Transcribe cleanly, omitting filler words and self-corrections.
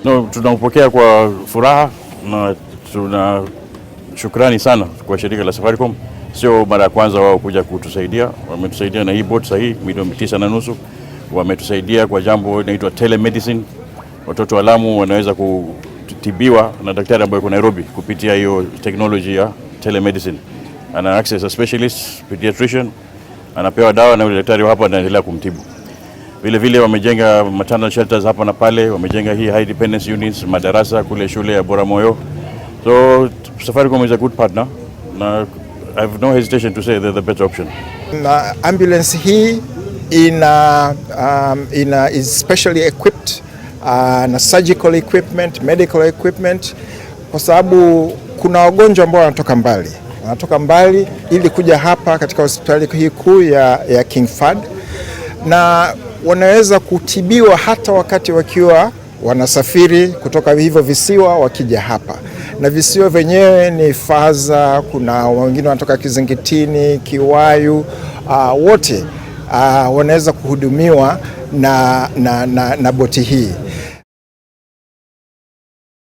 No, tunaupokea kwa furaha na tuna shukrani sana kwa shirika la Safaricom. Sio mara ya kwanza wao kuja kutusaidia, wametusaidia na hii boat sahihi milioni 9.5. Wametusaidia kwa jambo inaitwa telemedicine. Watoto wa Lamu wanaweza kutibiwa na daktari ambaye yuko Nairobi kupitia hiyo technology ya telemedicine. Ana access a specialist pediatrician, anapewa dawa na yule daktari wa hapa anaendelea kumtibu. Vile vile wamejenga maternal shelters hapa na pale, wamejenga hii high dependency units, madarasa kule shule ya Boramoyo. So Safaricom is a good partner na I have no hesitation to say they're the better option. Na ambulance hii ina is specially equipped na surgical equipment, medical equipment, kwa sababu kuna wagonjwa ambao wanatoka mbali ili kuja hapa katika hospitali hii kuu ya King Fahd na wanaweza kutibiwa hata wakati wakiwa wanasafiri kutoka hivyo visiwa wakija hapa, na visiwa vyenyewe ni Faza, kuna wengine wanatoka Kizingitini, Kiwayu, wote wanaweza kuhudumiwa na boti hii.